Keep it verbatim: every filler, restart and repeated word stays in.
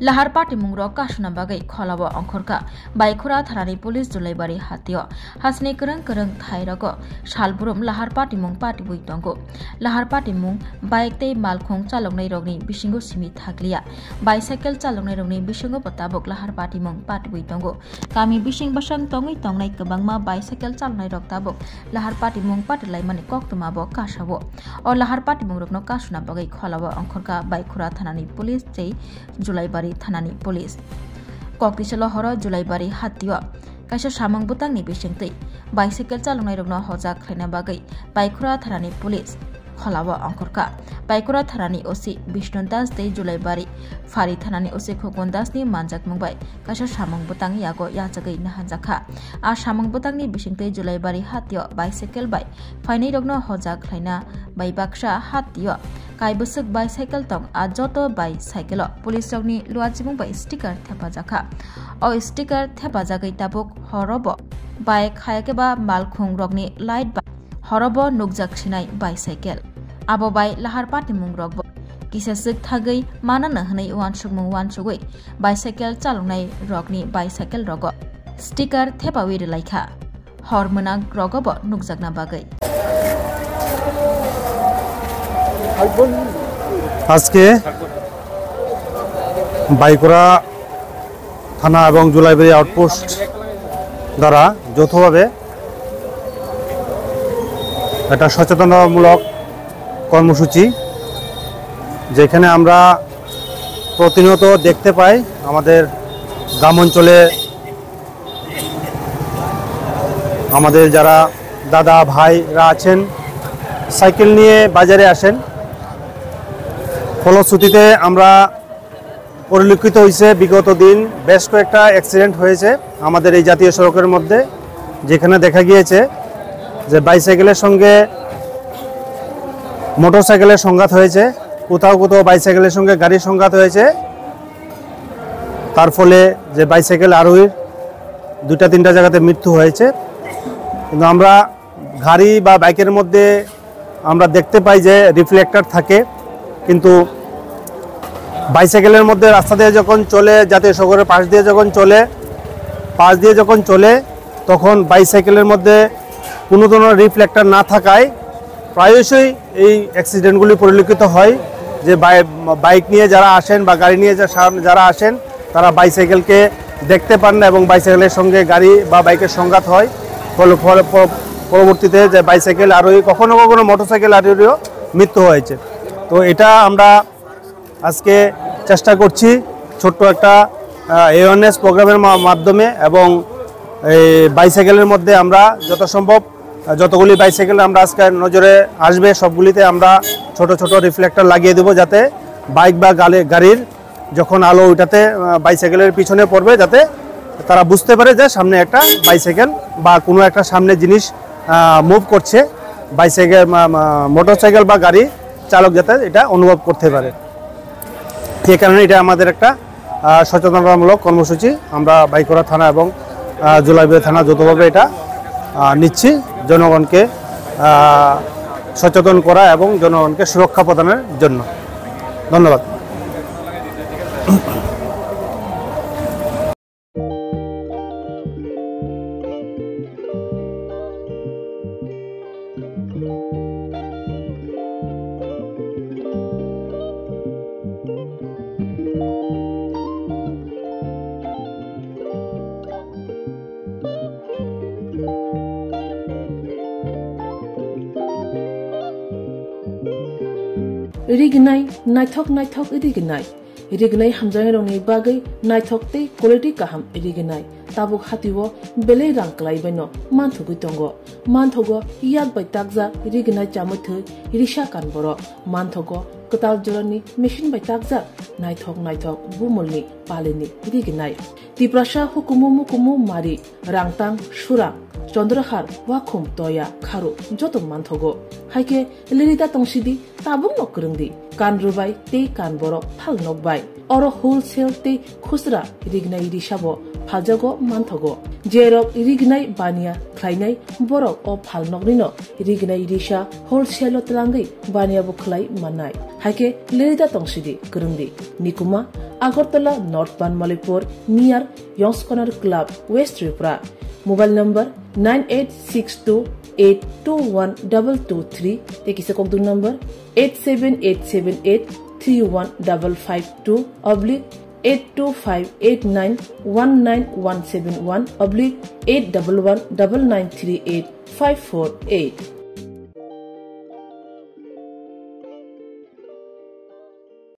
Lahar patimungrok kasuna bagwi kholao ongkhorkha Baikhura thanani police Julaibari hatio. Hasni kwrwng kwrwng thairogo salbrum lahar patimung patibwi tongo. Lahar patimung bike tei malkhung chaloknairokni bisingo simi thakliya. Bicycle chaloknairokni bisingo bo tabuk lahar patimung patibwi tongo. Kami bising bwsang tongwi tongnai kwbangma bicycle chaloknairok tabuk lahar patimung patilaimani koktwma bo kasao. O lahar patimungrokno kasuna bagwi kholao ongkhorkha Baikhura thanani police tei Julaibari thanani police. Koktisalo horo Julaibari hatio kaisa samung bwtangni bisingtwi bicycle chaloknairokno hoja khlaina bagwi Baikhura thanani police kholao ongkhorkha. Baikhura thanani O C Bishnu Das tei Julaibari Phari thanani O C Khokon Das ni manjakmung bai kaisa samung bwtang yago yachagwi naharjakha. A samung bwtangni bisingtwi Julaibari hatio bicycle bai phainairokno hoja khlaina bai baksa hatio kaibwswk bicycle tong, a joto bicycle o police rokni luachimung bai sticker thepajakha. O sticker thepajagwi tabuk horobo bike hayakhe ba malkhung rokni light bai horobo nukjak sinai bicycle. Abo bai lahar patimung rokbo kisa swk thagwi manana hwnwi uansukmung uansugwi bicycle chaloknai rokni bicycle rogo sticker thepawi rwlaikha. Hor mwnang rogo bo nukjakna bagwi. আজকে বাইকুরা থানা এবং জুলাইবাড়ি আউটপোস্ট দ্বারা যৌথভাবে একটা সচেতনতামূলক কর্মসূচি, যেখানে আমরা প্রতিনিয়ত দেখতে পাই আমাদের গ্রাম অঞ্চলে আমাদের যারা দাদা ভাইরা আছেন, সাইকেল নিয়ে বাজারে আসেন। ফলশ্রুতিতে আমরা পরিলক্ষিত হয়েছে, বিগত দিন বেশ কয়েকটা অ্যাক্সিডেন্ট হয়েছে আমাদের এই জাতীয় সড়কের মধ্যে, যেখানে দেখা গিয়েছে যে বাইসাইকেলের সঙ্গে মোটরসাইকেলের সংঘাত হয়েছে, কোথাও কোথাও বাইসাইকেলের সঙ্গে গাড়ির সংঘাত হয়েছে। তার ফলে যে বাইসাইকেল আরোহীর দুইটা তিনটা জায়গাতে মৃত্যু হয়েছে। কিন্তু আমরা গাড়ি বা বাইকের মধ্যে আমরা দেখতে পাই যে রিফ্লেক্টর থাকে, কিন্তু বাইসাইকেলের মধ্যে রাস্তা দিয়ে যখন চলে, জাতীয় সড়কের পাশ দিয়ে যখন চলে, পাশ দিয়ে যখন চলে, তখন বাইসাইকেলের মধ্যে কোনো ধরনের রিফ্লেক্টর না থাকায় প্রায়শই এই অ্যাক্সিডেন্টগুলি পরিলক্ষিত হয়। যে বাই-, বাইক নিয়ে যারা আসেন বা গাড়ি নিয়ে যা-, সাম-, যারা আসেন, তারা বাইসাইকেলকে দেখতে পান না এবং বাইসাইকেলের সঙ্গে গাড়ি বা বাইকের সংঘাত হয়। ফলে, ফলে প-, পরবর্তীতে যে বাইসাইকেল আরোহী, কখনো কখনো মোটরসাইকেল আরোহীরও মৃত্যু হয়েছে। তো এটা আমরা আজকে চেষ্টা করছি ছোট্ট একটা, আহ, অ্যাওয়ারনেস প্রোগ্রামের মা-, মাধ্যমে এবং এই বাইসাইকেলের মধ্যে আমরা যত সম্ভব, আহ, যতগুলি বাইসাইকেল আমরা আজকে নজরে আসবে, সবগুলিতে আমরা ছোট ছোট রিফ্লেক্টর লাগিয়ে দেবো, যাতে বাইক বা গালে-, গাড়ির যখন আলো ওইটাতে, আহ, বাইসাইকেলের পিছনে পড়বে, যাতে তারা বুঝতে পারে যে সামনে একটা বাইসাইকেল বা কোনো একটা সামনে জিনিস, আহ, মুভ করছে, বাইসাইকেল, মা-, মা-, মোটরসাইকেল বা গাড়ি চালক যাতে এটা অনুভব করতে পারে। সে কারণে এটা আমাদের একটা, আহ, সচেতনতামূলক কর্মসূচি আমরা বাইকরা থানা এবং, আহ, জুলাইবাড়ি থানা যৌথভাবে এটা, আহ, নিচ্ছি জনগণকে, আহ, সচেতন করা এবং জনগণকে সুরক্ষা প্রদানের জন্য। ধন্যবাদ। Rignai, naithok naithok rignai. Rignai hamjaknairokni bagwi naithok tei quality kaham rignai. Tabuk hatio belai rang kwlai baino manthogwi tongo. Manthogo yak bai takjak rignai chamwi thwi risa kan borok. Manthogo kwtal jorani machine bai takjak naithok naithok bumulni palini rignai. Tiprasa hukumu mukumu mari, rangtang, surang, chondrahar, wakhum, toya, kharu joto manthogo. Haikhe lerida tongsidi, tabukno kwrwngdi, kan rwbai tei kan borok phal nokbai. Oro wholesale tei khusra rignai risabo phaljago manthogo. Jerok rignai baniya khlainai borok o phalnoknino rignai risa wholesale-o twlangwi baniyabo khlai mannai. Haikhe lerida tongsidi, kwrwngdi. Nikuma Agartala, North Banmalipur, near Yongskonar Club, West Tripura. Mobile number nine eight six two eight two one double two three, tei kisa kokdung number eight seven eight seven eight three one double five two oblique eight two five eight nine one nine one seven one oblique eight double one double nine three eight five four eight.